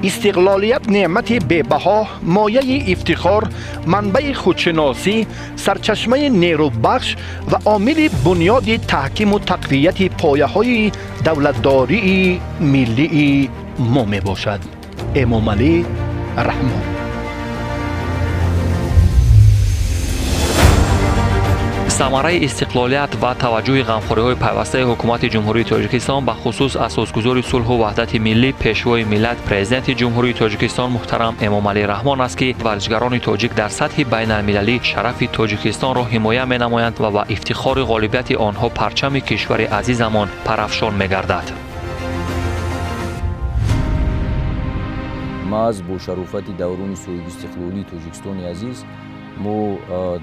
Истиқлолият неъмати бебаҳо, мояи ифтихор, манбаи худшиносӣ, сарчашмаи нерӯбахш ва омили бунёди таҳкиму тақвияти пояҳои давлатдории миллии мо мебошад. Эмомалӣ Раҳмон. Самараи истиқлолият ва таваҷҷӯҳи ғамхориҳои пайвастаи ҳукумати Ҷумҳурии Тоҷикистон, ба хусус асосгузори сулҳу ваҳдати миллӣ, Пешвои миллат, Президенти Ҷумҳурии Тоҷикистон муҳтарам Эмомалӣ Раҳмон аст, ки варзишгарони тоҷик дар сатҳи байналмилалӣ шарафи Тоҷикистонро ҳимоя менамоянд ва ба ифтихори ғолибияти онҳо парчами кишвари азизамон парафшон мегардад. Маҳз бо шарофати даврони соҳибистиқлолии Тоҷикистони азиз мо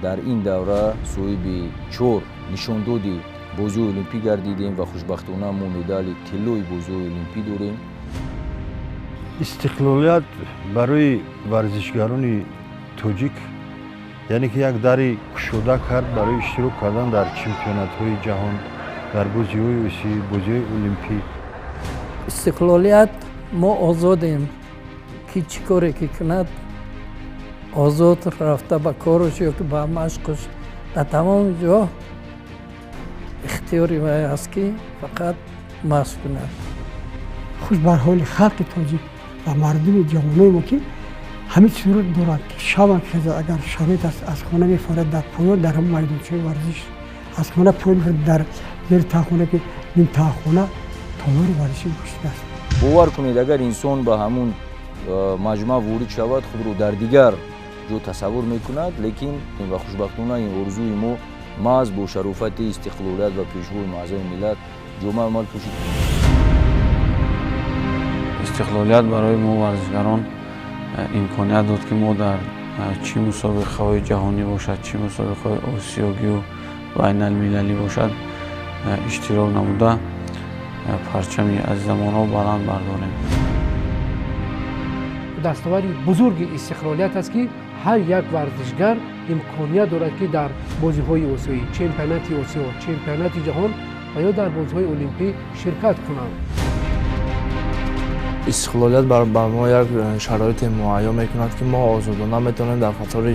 дар ин давра соҳиби 4 нишондоди бозиҳои олимпӣ гардидем ва хушбахтона мо медали тиллои бозиҳои олимпӣ дорем. Истиқлолият барои варзишгарони тоҷик яъне ки як дари кушода кард барои иштирок кардан дар чемпионатҳои ҷаҳон, дар бозиҳои осиёӣ, бозиҳои олимпӣ. Истиқлолият мо озодем, ки чӣ коре ки кунад, озод рафта ба кораш ё ки ба машқаш, дар тамоми ҷо ихтиёри вай аст, ки фақат машқ кунад. Хуш бар ҳоли халқи тоҷик ва мардуми ҷавонои мо, ки ҳамин чизро дорад, ки шаванд хезад, агар шароит аст, аз хона мефорад, дар поён дар ҳамон майдончаи варзиш, аз хона поён мефорад, дар зери таҳхона ки ним таҳхона толори варзишӣ гузоштааст. Бовар кунед, агар инсон ба ҳамун маҷмаъ ворид шавад, худро дар дигар ҷо тасаввур мекунад, лекин ва хушбахтона ин орзуи мо маҳз бо шарофати истиқлолият ва Пешвои муаззами миллат ҷомаи амал пӯшид. Истиқлолият барои мо варзишгарон имконият дод, ки мо дар чӣ мусобиқаҳои ҷаҳонӣ бошад, чӣ мусобиқаҳои осиёгию байналмилалӣ бошад, иштирок намуда парчами азизамонро баланд бардорем. Дастовари бузурги истиқлолият аст, ки ҳар як варзишгар имконият дорад, ки дар бозиҳои осиёӣ, чемпионати Осиё, чемпионати ҷаҳон ва ё дар бозиҳои олимпӣ ширкат кунанд. Истиқлолият ба мо як шароите муҳайё мекунад, ки мо озодона метавонем дар қатори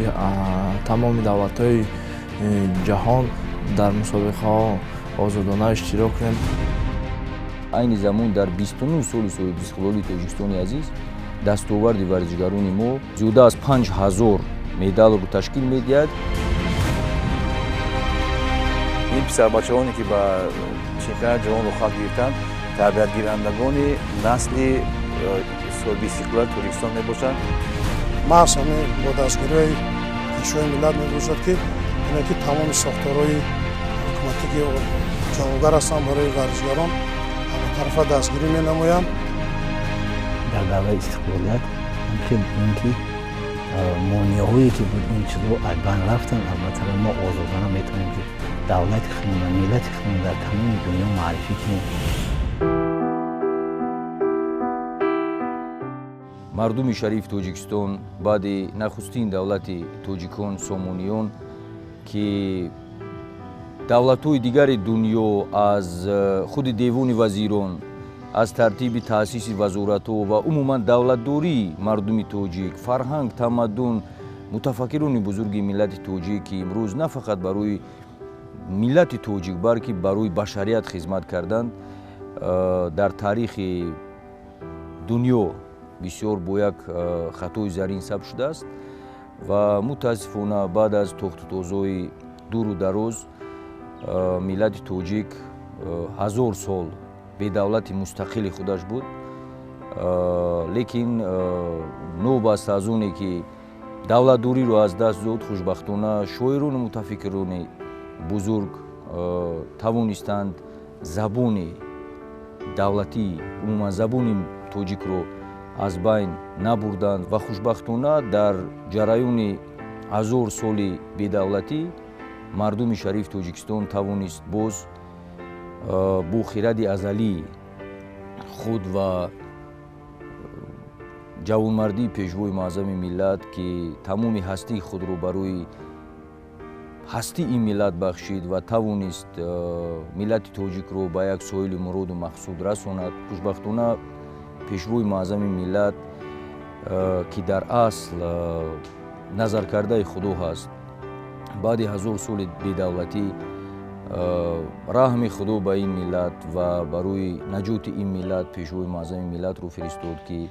тамоми давлатҳои ҷаҳон дар мусобиқаҳо озодона иштирок кунем. Айни замон дар 29 соли соҳибистиқлолии Тоҷикистони азиз дастоварди варзишгарони мо зиёда аз 5000 медалро ташкил медиҳад. Ин писарбачаоне, ки ба чемпионати ҷаҳон рухат гирифтанд, тарбиятгирандагони насли соҳибистиқлолияти Тоҷикистон мебошанд. Маҳз ҳамин бо дастгириҳои Пешвои миллат мебошад, ки ине ки тамоми сохторҳои ҳукуматӣ, ки ҷавобгар ҳастанд барои варзишгарон, ҳаматарафа дастгирӣ менамоянд. Дар давраи истиқлолият хел ин ки монеаҳое ки буд, ин чизҳо аз байн рафтанд. Албатта, мо озодона метавонем, ки давлати худмон ва миллати худмон дар тамоми дунё муаррифӣ кунем. Мардуми шарифи Тоҷикистон баъди нахустин давлати тоҷикон, Сомониён, ки давлатҳои дигари дунё аз худи девони вазирон, аз тартиби таъсиси вазоратҳо ва умуман давлатдории мардуми тоҷик, фарҳанг, тамаддун, мутафаккирони бузурги миллати тоҷик, ки имрӯз на фақат барои миллати тоҷик, балки барои башарият хизмат карданд, дар таърихи дунё бисёр бо як хатои зарин сабт шудааст. Ва мутаассифона баъд аз тохтутозҳои дуру дароз миллати тоҷик 1000 сол бедавлати мустақили худаш буд, лекин новобаста аз оне ки давлатдориро аз даст дод, хушбахтона шоирону мутафиккирони бузург тавонистанд забони давлатӣ, умуман забони тоҷикро аз байн набурданд ва хушбахтона дар ҷараёни 1000 соли бедавлатӣ мардуми шарифи Тоҷикистон тавонист боз бо хиради азалии худ ва ҷавонмардии Пешвои муаззами миллат, ки тамоми ҳастии худро барои ҳастии ин миллат бахшид ва тавонист миллати тоҷикро ба як соҳили муроду мақсуд расонад. Хушбахтона Пешвои муаззами миллат Ки дар асл назаркардаи Худо ҳаст. Баъди 1000 соли бедавлатӣ раҳми Худо ба ин миллат ва барои наҷоти ин миллат Пешвои муаззами миллатро фиристод, ки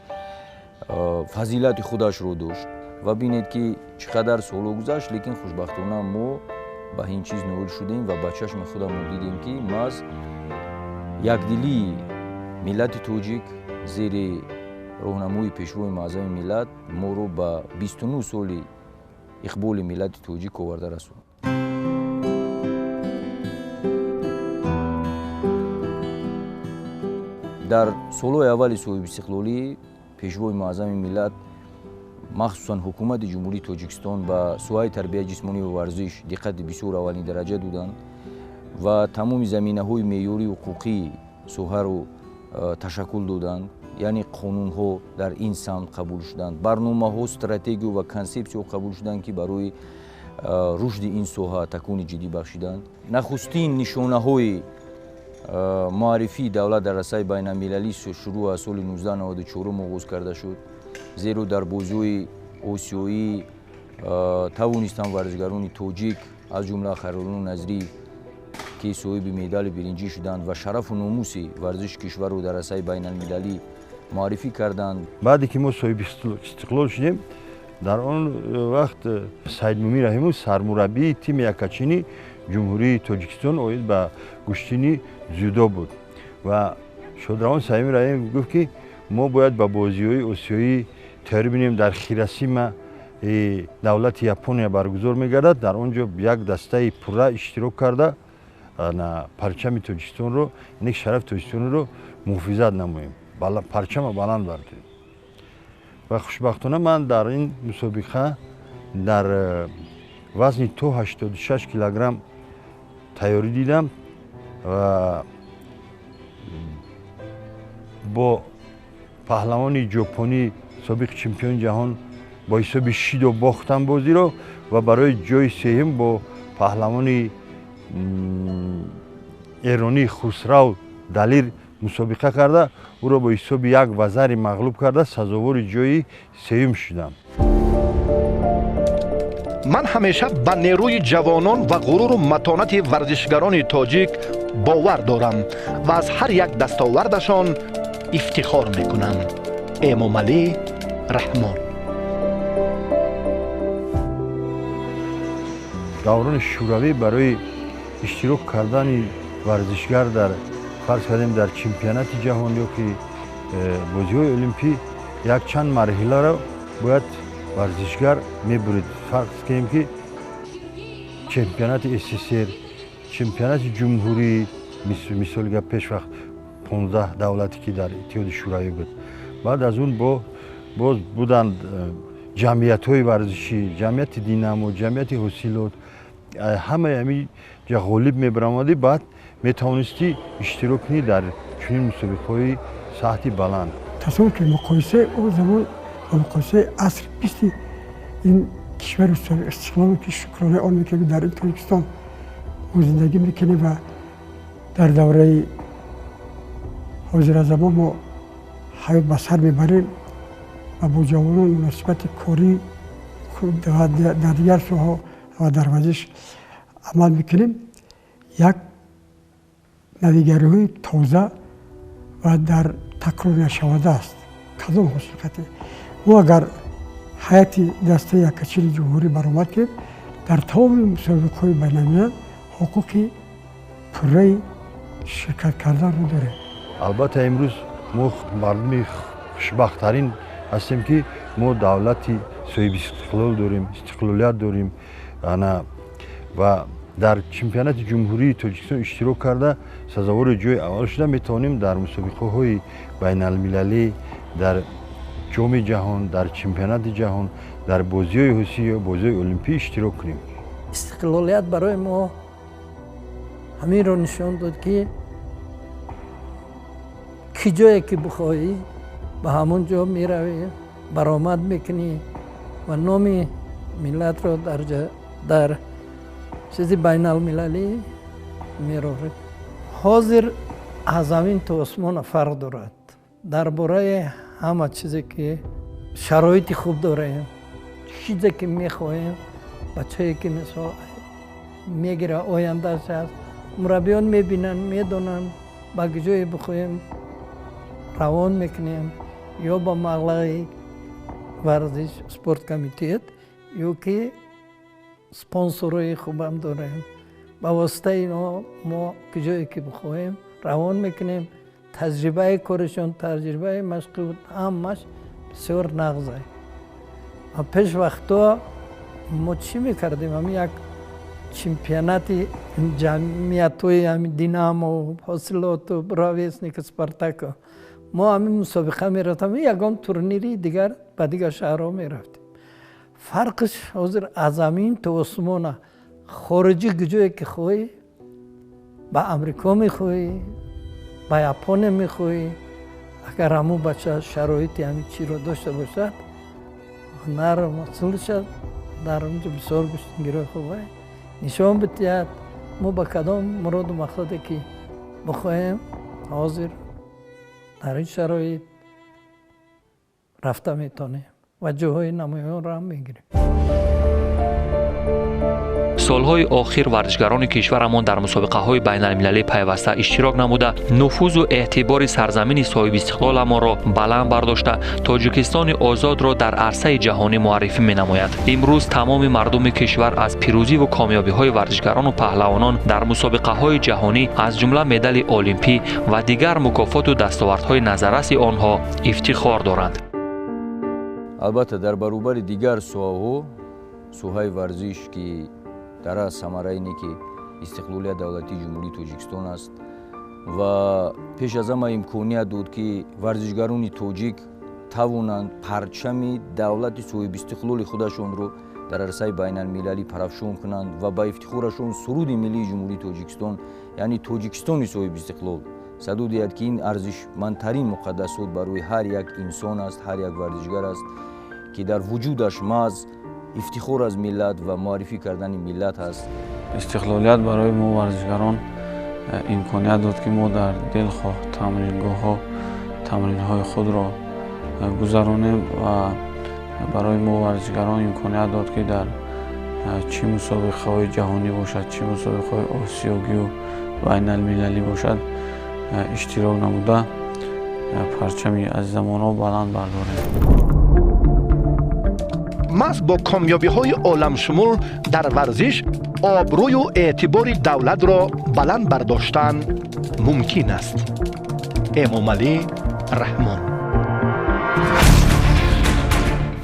фазилати худашро дошт. Ва бинед, ки чӣ қадар солҳо гузашт, лекин хушбахтона мо ба ин чиз ноил шудем ва ба чашми худамон дидем, ки маҳз якдилии миллати тоҷик зери роҳнамои Пешвои муаззами миллат моро ба 29 соли иқболи миллати тоҷик оварда расонд. Дар солҳои аввали соҳибистиқлолӣ Пешвои муаззами миллат, махсусан Ҳукумати Ҷумҳурии Тоҷикистон, ба соҳаи тарбияи ҷисмонӣ ва варзиш диққати бисёр аввалин дараҷа доданд ва тамоми заминаҳои меъёрии ҳуқуқии соҳаро ташаккул доданд, яъне қонунҳо дар ин самт қабул шуданд, барномаҳо, стратегиё ва консепсияҳо қабул шуданд, ки барои рушди ин соҳа такони ҷиддӣ бахшиданд. Нахустин нишонаҳои муаррифии давлат дар расаи байналмилалӣ шурӯъ аз соли 1994 оғоз карда шуд, зеро дар бозиҳои осиёӣ тавонистанд варзишгарони тоҷик, аз ҷумла Хайрулло Назриев, ки соҳиби медали биринҷӣ шуданд ва шарафу номуси варзиши кишварро дар расаи байналмилалӣ муаррифӣ карданд. Баъде ки мо соҳиби истиқлол шудем, дар он вақт Саидмумин Раҳимов сармураббии тими яккачини Ҷумҳурии Тоҷикистон оид ба гӯштини дзюдо буд ва шодравон Саидмумин Раҳимов гуфт, ки мо бояд ба бозиҳои осиёӣ тайёрӣ бинем. Дар Хиросима, давлати Япония, баргузор мегардад. Дар он ҷо як дастаи пурра иштирок карда, парчами Тоҷикистонро, яъне шарафи Тоҷикистонро муҳофизат намоем, парчама баланд бардорем. Ва хушбахтона ман дар ин мусобиқа дар вазни то 86 килограмм тайёрӣ дидам ва бо паҳлавони ҷопонӣ, собиқ чемпиони ҷаҳон, бо ҳисоби шидо бохтам бозиро ва барои ҷои сеюм бо паҳлавони эронӣ Хусрав Далир мусобиқа карда, ӯро бо ҳисоби як вазари мағлуб карда, сазовори ҷои сеюм шудам. Ман ҳамеша ба нерӯи ҷавонон ва ғуруру матонати варзишгарони тоҷик бовар дорам ва аз ҳар як дастовардашон ифтихор мекунам. Эмомалӣ Раҳмон. Даврони Шӯравӣ барои иштирок кардани варзишгар дар, фарз кардем, дар чемпионати ҷаҳон ё ки бозиҳои олимпӣ якчанд марҳиларо бояд варзишгар мебурид. Фарз кунем, ки чемпионати СССР, чемпионати ҷумҳурӣ, мисоли гап, пешвақт 15 давлате ки дар Иттиҳоди Шӯравӣ буд. Баъд аз он боз буданд ҷамъиятҳои варзишӣ, ҷамъияти Динамо, ҷамъияти Ҳосилот. Ҳамаи ҳамин ҷа ғолиб мебаромадӣ, баъд метавонистӣ иштирок кунӣ дар чунин мусобиқаҳои сатҳи баланд. Тасаввур кунед, муқоисаи он замон ва муқоисаи асри бисти ин кишвари истиқлоле, ки шукронаи он мекунем, дар ин Тоҷикистон мо зиндагӣ мекунем ва дар давраи ҳозиразамон мо ҳаёт ба сар мебарем ва бо ҷавонон муносибати корӣ ва дар дигар соҳаҳо ва дар варзиш амал мекунем, як навигариҳои тоза ва дар такрор нашаванда аст. Кадом ҳосилқате мо агар ҳайати дастаи яккачини ҷумҳурӣ баромад кунем, дар тамоми мусобиқаҳои байналмилал ҳуқуқи пурраи ширкат карданро дорем. Албатта, имрӯз мо мардуми хушбахттарин ҳастем, ки мо давлати соҳиби истиқлол дорем, истиқлолият дорем ана ва дар чемпионати Ҷумҳурии Тоҷикистон иштирок карда, сазовори ҷои аввал шуда метавонем, дар мусобиқаҳои байналмилалӣ, дар Ҷоми ҷаҳон, дар чемпионати ҷаҳон, дар бозиҳои осиё, бозиҳои олимпӣ иштирок кунем. Истиқлолият барои мо ҳаминро нишон дод, ки ки ҷое ки бихоҳӣ, ба ҳамон ҷо меравӣ, баромад мекунӣ ва номи миллатро дар чизи байналмилалӣ мерорӣ. Ҳозир аз замин то осмона фарқ дорад. Дар бораи ҳама чизе ки Шароити хуб дорем, чизе ки мехоҳем, бачае ки мисол мегира, ояндааш аст, мураббиён мебинанд, медонанд, ба ҷое бихоҳем равон мекунем, ё ба маблағи варзиш спорт комитет, ё ки спонсорҳои хубам дорем. Ба воситаи инҳо мо ҷое ки бихоҳем равон мекунем. Таҷрибаи коришон, таҷрибаи машқи ҳамаш бисёр нағз аст. Пеш вақтҳо мо чӣ мекардем? Ҳамин як чемпионати ҷамъиятҳои ҳамин Динамо, Ҳосилоту, Ровесник, Спартако, мо ҳамин мусобиқа мерафтем, ягон турнири дигар ба дигар шаҳрҳо мерафтем. Фарқш ҳозир аз замин то осмона. Хориҷӣ ҷое ки хоҳӣ, ба Амрико мехоҳӣ, ба Япония мехоҳӣ, агар ҳамун бача шароити ҳамин чиро дошта бошад, ҳунару масъул шад, дар онҷо бисёр гӯштингирои хуб нишон бидиҳад. Мо ба кадом муроду мақсаде ки бихоҳем, ҳозир дар ин шароит рафта метавонем ва ҷоҳои намоёнро ҳам мегирем. Солҳои охир варзишгарони кишварамон дар мусобиқаҳои байналмилалӣ пайваста иштирок намуда, нуфузу эътибори сарзамини соҳибистиқлоламонро баланд бардошта, Тоҷикистони озодро дар арсаи ҷаҳонӣ муаррифӣ менамояд. Имрӯз тамоми мардуми кишвар аз пирӯзиву комёбиҳои варзишгарону паҳлавонон дар мусобиқаҳои ҷаҳонӣ, аз ҷумла медали олимпӣ ва дигар мукофоту дастовардҳои назарраси онҳо ифтихор доранд. Албатта, дар баробари дигар соҳаҳо, соҳаи варзиш, ки дар аз самараи ине ки истиқлолияти давлатии Ҷумҳурии Тоҷикистон аст ва пеш аз ҳама имконият дод, ки варзишгарони тоҷик тавонанд парчами давлати соҳибистиқлоли худашонро дар арсаи байналмилалӣ парафшон кунанд ва ба ифтихорашон суруди миллии Ҷумҳурии Тоҷикистон, яъне Тоҷикистони соҳибистиқлол, садо диҳад, ки ин арзишмандтарин муқаддасот барои ҳар як инсон аст, ҳар як варзишгар аст, ки дар вуҷудаш маҳз ифтихор аз миллат ва муаррифӣ кардани миллат аст. Истиқлолият барои мо варзишгарон имконият дод, ки мо дар дилхоҳ тамрингоҳҳо тамринҳои худро гузаронем ва барои мо варзишгарон имконият дод, ки дар чӣ мусобиқаҳои ҷаҳонӣ бошад, чӣ мусобиқаҳои осиёгию байналмилалӣ бошад, иштирок намуда, парчами азизамонро баланд бардорем. Маҳз бо комёбиҳои оламшумул дар варзиш обрӯю эътибори давлатро баланд бардоштан мумкин аст. Эмомалӣ Раҳмон.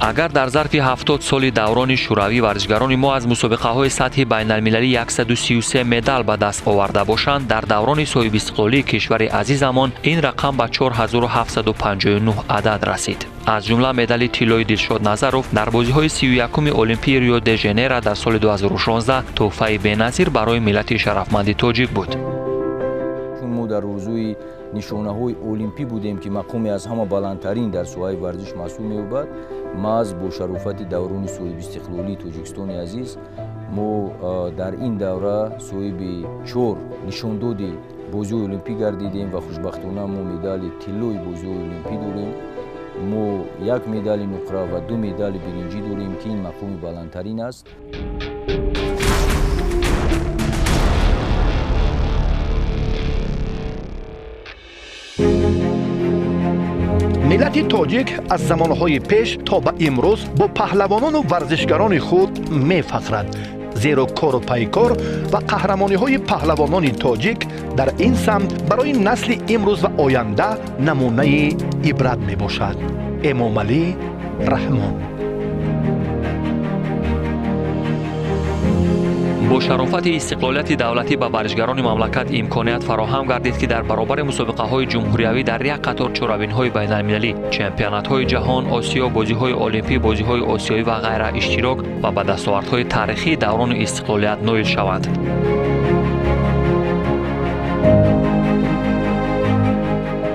Агар дар зарфи 70 соли даврони шӯравӣ варзишгарони мо аз мусобиқаҳои сатҳи байналмилалӣ 133 медал ба даст оварда бошанд, дар даврони соҳибистиқлолии кишвари азизамон ин рақам ба 4759 адад расид. Аз ҷумла медали тиллои Дилшод Назаров дар бозиҳои 31-уми Олимпии Рио де Жанейро дар соли 2016 тӯҳфаи беназир барои миллати шарафманди тоҷик буд. Чун мо дар орзуи нишонаҳои олимпӣ будем, ки мақоме аз ҳама баландтарин дар соҳаи варзиш маҳсуб меёбад, маҳз бо шарофати даврони соҳибистиқлолии Тоҷикистони азиз мо дар ин давра соҳиби чор нишондоди бозиҳои олимпӣ гардидем ва хушбахтона мо медали тиллои бозиҳои олимпӣ дорем, мо як медали нуқра ва ду медали биринҷӣ дорем, ки ин мақоми баландтарин аст. Миллати тоҷик аз замонҳои пеш то ба имрӯз бо паҳлавонону варзишгарони худ мефахрад, зеро кору пайкор ва қаҳрамониҳои паҳлавонони тоҷик дар ин самт барои насли имрӯз ва оянда намунаи ибрат мебошад. Эмомалӣ Раҳмон. Бо шарофати истиқлолияти давлатӣ ба варзишгарони мамлакат имконият фароҳам гардид, ки дар баробари мусобиқаҳои ҷумҳуриявӣ дар як қатор чорабиниҳои байналмилалӣ, чемпионатҳои ҷаҳон, Осиё, бозиҳои олимпӣ, бозиҳои осиёӣ ва ғайра иштирок ва ба дастовардҳои таърихии даврони истиқлолият ноил шаванд.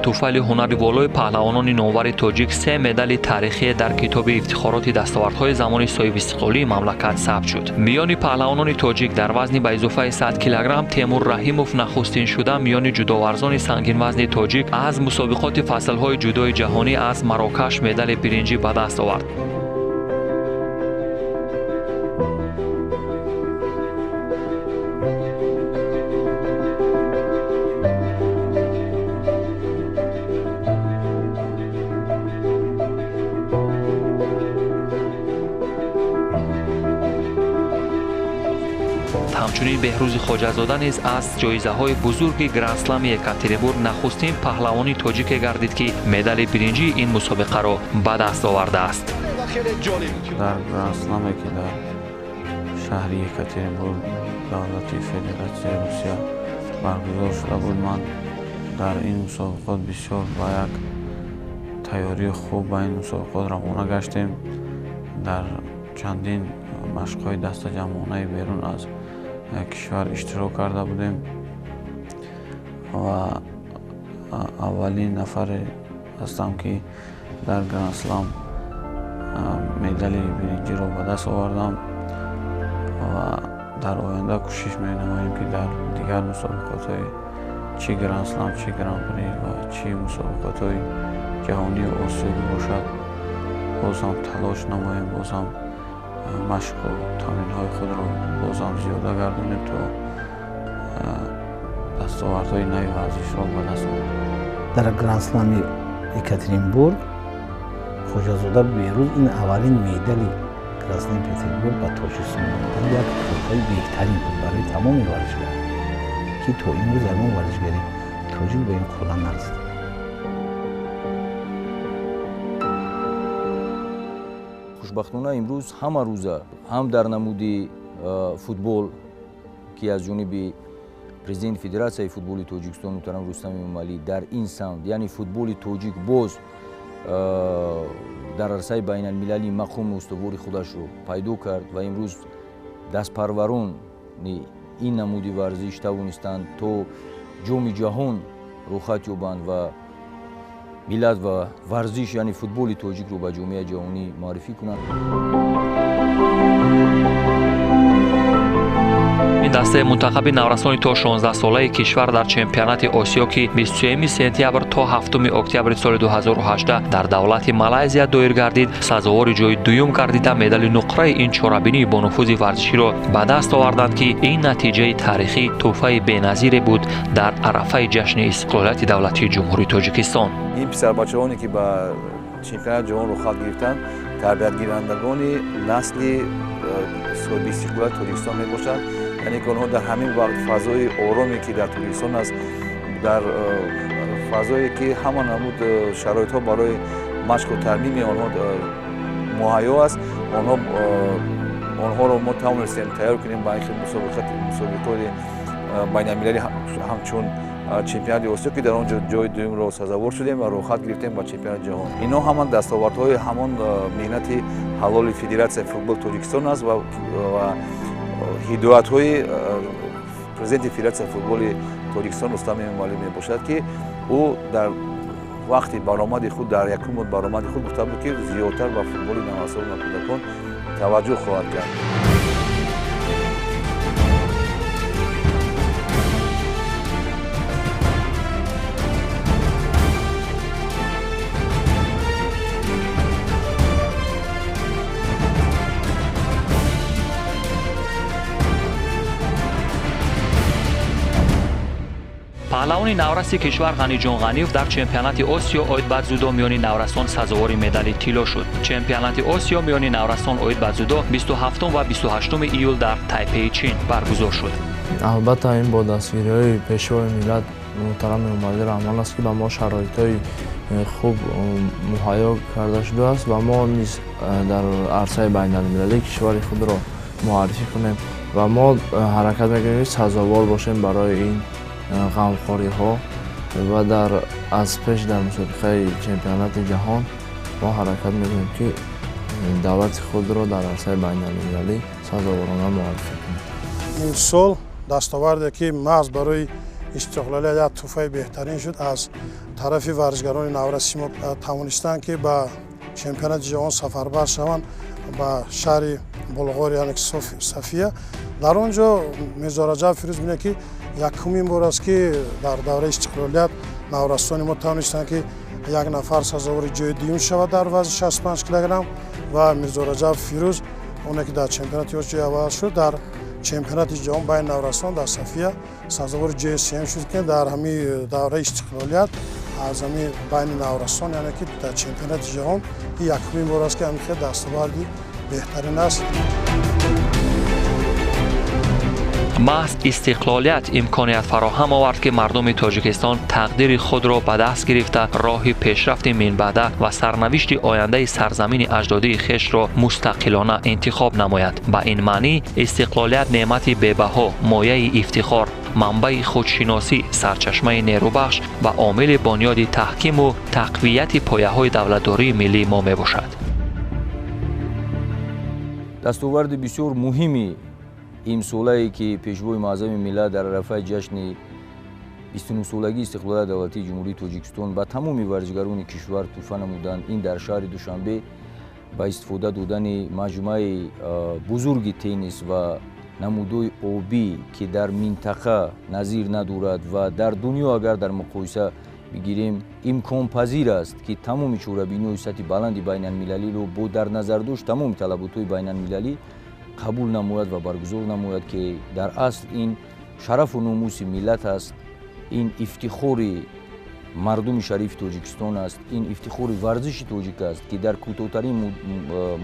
Туфайли ҳунари волои паҳлавонони номвари тоҷик се медали таърихие дар китоби ифтихороти дастовардҳои замони соҳибистиқлолии мамлакат сабт шуд. Миёни паҳлавонони тоҷик дар вазни ба изофаи 100 килограмм Темур Раҳимов нахустин шуда миёни ҷудоварзони сангинвазни тоҷик аз мусобиқоти фаслҳои ҷудои ҷаҳонӣ аз Марокаш медали биринҷӣ ба даст овард. Ҳамчунин Беҳрӯзи Хоҷазода низ аз ҷоизаҳои бузурги Грандслами Екатеринбург нахустин паҳлавони тоҷике гардид, ки медали биринҷии ин мусобиқаро ба даст овардааст. Дар Грандсламе, ки дар шаҳри Екатеринбург, давлати Федератсияи Русия баргузор шуда буд, ман дар ин мусобиқот бисёр ба як тайёрии хуб ба ин мусобиқот равона гаштем. Дар чандин машқҳои дастаҷамъонаи берун аз кишвар иштирок карда будем ва аввалин нафаре ҳастам, ки дар Грандслам медали биринҷиро ба даст овардам ва дар оянда кӯшиш менамоем, ки дар дигар мусобиқотҳои чӣ Грандслам, чӣ Гран-при ва чӣ мусобиқотҳои ҷаҳонию осиёӣ бошад, боз ҳам талош намоем, боз ҳам машқу тамринҳои худро боз ҳам зиёда гардонем, то дастовардҳои нави варзишро ба даст орем. Дар Грандслами Екатеринбург Хоҷазода Беҳрӯз ин аввалин медали Грандслами Екатеринбург ба Тоҷикистон буд. Як тӯҳфаи беҳтарин буд барои тамоми варзишгарон, ки то имрӯз ягон варзишгари тоҷик ба ин қулла нарасид. Хушбахтона имрӯз ҳама рӯза ҳам дар намуди футбол, ки аз ҷониби президенти Федератсияи футболи Тоҷикистон муҳтарам Рустам Эмомалӣ дар ин самт, яъне футболи тоҷик боз дар арсаи байналмилалӣ мақому устувори худашро пайдо кард ва имрӯз дастпарварони ин намуди варзиш тавонистанд то ҷоми ҷаҳон рӯхат ёбанд ва миллат ва варзиш, яъне футболи тоҷикро ба ҷомеаи ҷаҳонӣ муаррифӣ кунанд. Ин дастаи мунтахаби наврасони то 16-солаи кишвар дар чемпионати Осиё, ки 23 сентябр то 7 октябри соли 2018 дар давлати Малайзия доир гардид, сазовори ҷои дуюм гардида медали нуқраи ин чорабинии бонуфузи варзиширо ба даст оварданд, ки ин натиҷаи таърихӣ тӯҳфаи беназире буд дар арафаи ҷашни истиқлолияти давлатии Ҷумҳурии Тоҷикистон. Ин писарбачаҳоне, ки ба чемпионати ҷаҳон рӯхат гирифтанд, тарбиятгирандагони насли соҳибистиқлолияти Тоҷикистон мебошанд. Яъне ки онҳо дар ҳамин вақт фазои ороме, ки дар Тоҷикистон аст, дар фазое, ки ҳама намуд шароитҳо барои машқу тармими онҳо муҳайё аст, онҳоро мо тавонистем тайёр кунем ба ин хел мусобиқоти байналмилалӣ ҳамчун чемпионати Осиё, ки дар он ҷо ҷои дуюмро сазовор шудем ва рӯхат гирифтем ба чемпионати ҷаҳон. Инҳо ҳамон дастовардҳои ҳамон меҳнати ҳалоли Федератсияи футболи Тоҷикистон аст ва ҳидоятҳои президенти Федератсияи футболи Тоҷикистон Рустам Эмомалӣ мебошад, ки ӯ дар вақти баромади худ, дар якум баромади худ гуфта буд, ки зиёдтар ба футболи наврасон ва кӯдакон таваҷҷӯҳ хоҳад кард. Паҳлавони навраси кишвар Ғаниҷон Ғаниев дар чемпионати Осиё оид ба дзюдо миёни наврасон сазовори медали тилло шуд. Чемпионати Осиё миёни наврасон оид ба дзюдо 27 ва 28 июл дар Тайпеи Чин баргузор шуд. Албатта ин бо дастгириҳои пешвои миллат муҳтарам Эмомалӣ Раҳмон аст, ки ба мо шароитҳои хуб муҳайё карда шудааст ва мо низ дар арсаи байналмилалӣ кишвари худро муаррифӣ кунем ва мо ҳаракат мекунем, ки сазовор бошем барои ин ғамхориҳо ва аз пеш дар мусобиқаи чемпионати ҷаҳон мо ҳаракат мекунем, ки давлати худро дар арсаи байналмилалӣ сазоворона муаррифӣ кунем. Ин сол дастоварде, ки маҳз барои истиқлолият як тӯҳфаи беҳтарин шуд. Аз тарафи варзишгарони навраси мо тавонистанд, ки ба чемпионати ҷаҳон сафарбар шаванд ба шаҳри Булғор, яъне ки София. Дар он ҷо Мирзо Раҷаб Фирӯз бинед, ки якумин бор аст, ки дар давраи истиқлолият наврасони мо тавонистанд, ки як нафар сазовори ҷои дуюм шавад дар вазни 65 килограмм ва Мирзо Раҷаб Фирӯз, оне ки дар чемпионати Осиё ҷои аввал шуд, дар чемпионати ҷаҳон байни наврасон дар София сазовори ҷои сеюм шуд, ки дар ҳамин давраи истиқлолият аз ҳамин байни наврасон, яъне ки дар чемпионати ҷаҳон якумин бор аст, ки ҳамин хел дастоварди беҳтарин аст. Маҳз истиқлолият имконият фароҳам овард, ки мардуми Тоҷикистон тақдири худро ба даст гирифта, роҳи пешрафти минбаъда ва сарнавишти ояндаи сарзамини аҷдодии хешро мустақилона интихоб намояд. Ба ин маънӣ истиқлолият неъмати бебаҳо, мояи ифтихор, манбаи худшиносӣ, сарчашмаи нерӯбахш ва омили бунёди таҳкиму тақвияти пояҳои давлатдории миллии мо мебошад. Дастоварди бисёр муҳими имсолае, ки Пешвои Муаззами миллат дар арафаи ҷашни 29-солагии истиқлолияти давлатии Ҷумҳурии Тоҷикистон ба тамоми варзишгарони кишвар тӯҳфа намуданд, ин дар шаҳри Душанбе ба истифода додани маҷмӯаи бузурги теннис ва намудҳои обӣ, ки дар минтақа назир надорад ва дар дунё агар дар муқоиса бигирем, имконпазир аст, ки тамоми чорабиниҳои сатҳи баланди байналмилалиро бо дар назардошт тамоми талаботҳои байналмилалӣ қабул намояд ва баргузор намояд, ки дар асл ин шарафу номуси миллат аст, ин ифтихори мардуми шарифи Тоҷикистон аст, ин ифтихори варзиши тоҷик аст, ки дар кӯтоҳтарин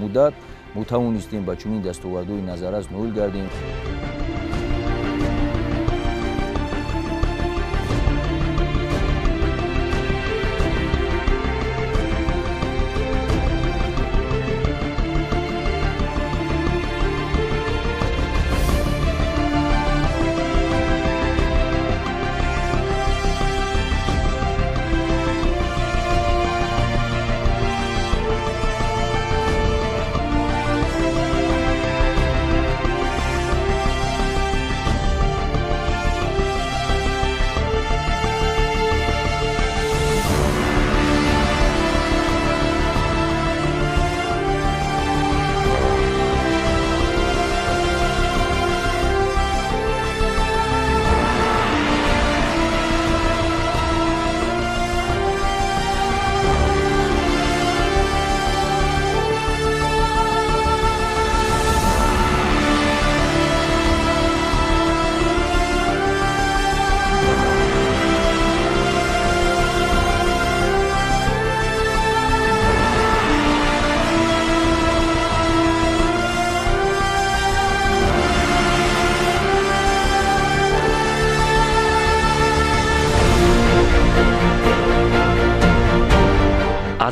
муддат мо тавонистем ба чунин дастовардҳои назаррас ноил гардем.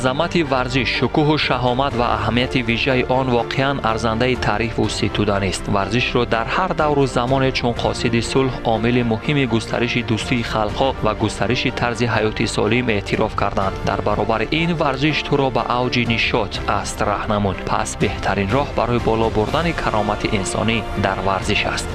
Азамати варзиш, шукӯҳу шаҳомат ва аҳамияти вижаи он воқеан арзандаи таърифу ситуданист. Варзишро дар ҳар давру замоне чун қосиди сулҳ, омили муҳими густариши дӯстии халқҳо ва густариши тарзи ҳаёти солим эътироф карданд. Дар баробари ин варзиш туро ба авҷи нишот аст раҳнамуд. Пас беҳтарин роҳ барои боло бурдани каромати инсонӣ дар варзиш аст.